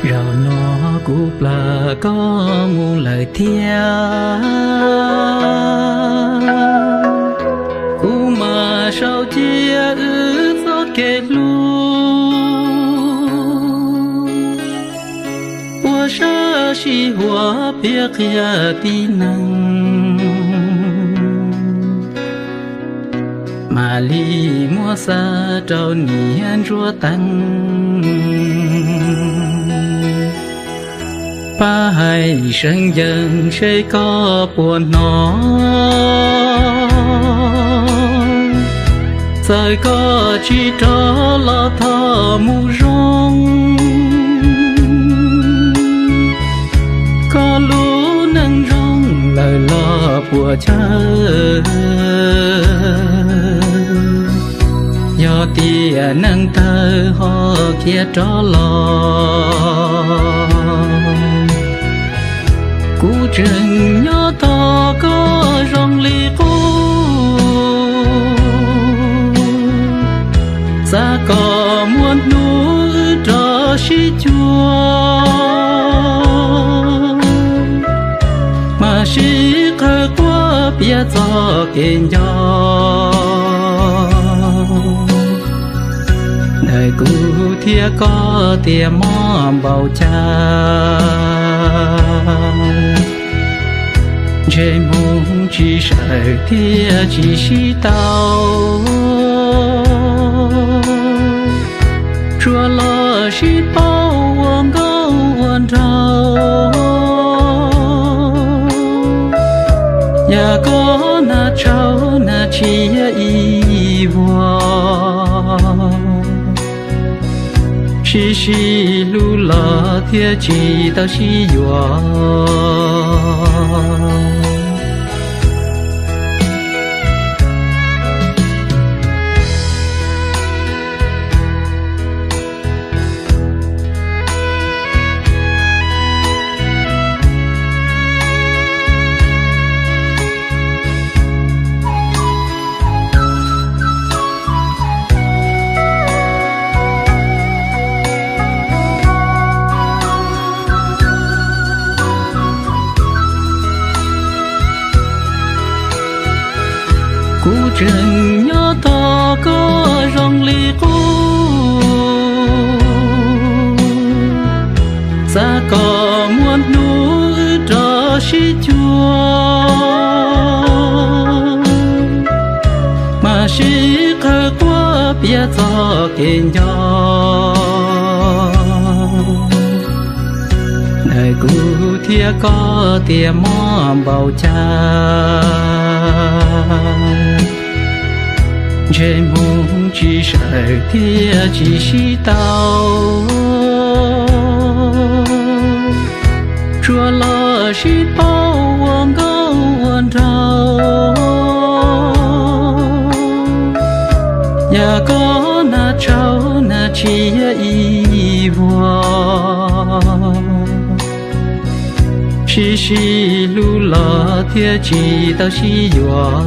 Zaum no kuv plawg koj mus lawm thiab, kuv mam sau cia wb txoj kev hlub, ua sab sij huam piav qhia tib neeg, mam li muab xa rau niam ntsuag teeb. Pab hais seev yees seb koj puas hnov, txawm koj tsis rov los thov mus zoo, koj lub neej zoo lawm los puas chaw, yog tiam neej tawg ho khiav rov los, kuv tseem nyob tos koj zoo li qub, xav kom muaj hnub wb rov sib cuag, mam sib qawm quaj piav txoj kev nco. Ntawm kuv thiab koj tias mob npaum cas, ntsej muag tsis sawm thiab tsis sib tau, tsuas los sib paub ua nkauj ua nraug, yam koj nag tshauv nag tsis yog ib vuag, sib sib hlub los thiaj tsis tau sib yuav. Kuv tseem nyob tos koj zoo li qub, xav kom muaj hnub wb rov sib cuag, mam sib qawm quaj piav txoj kev nco. Ntawm kuv thiab koj tias mob npaum cas, ntsej muag tsis sawm thiab tsis sib tau, tsuas los sib paub ua nkauj ua nraug, yam koj nag tshauv nag tsis yog ib vuag, sib sib hlub los thiaj tsis tau sib yuav.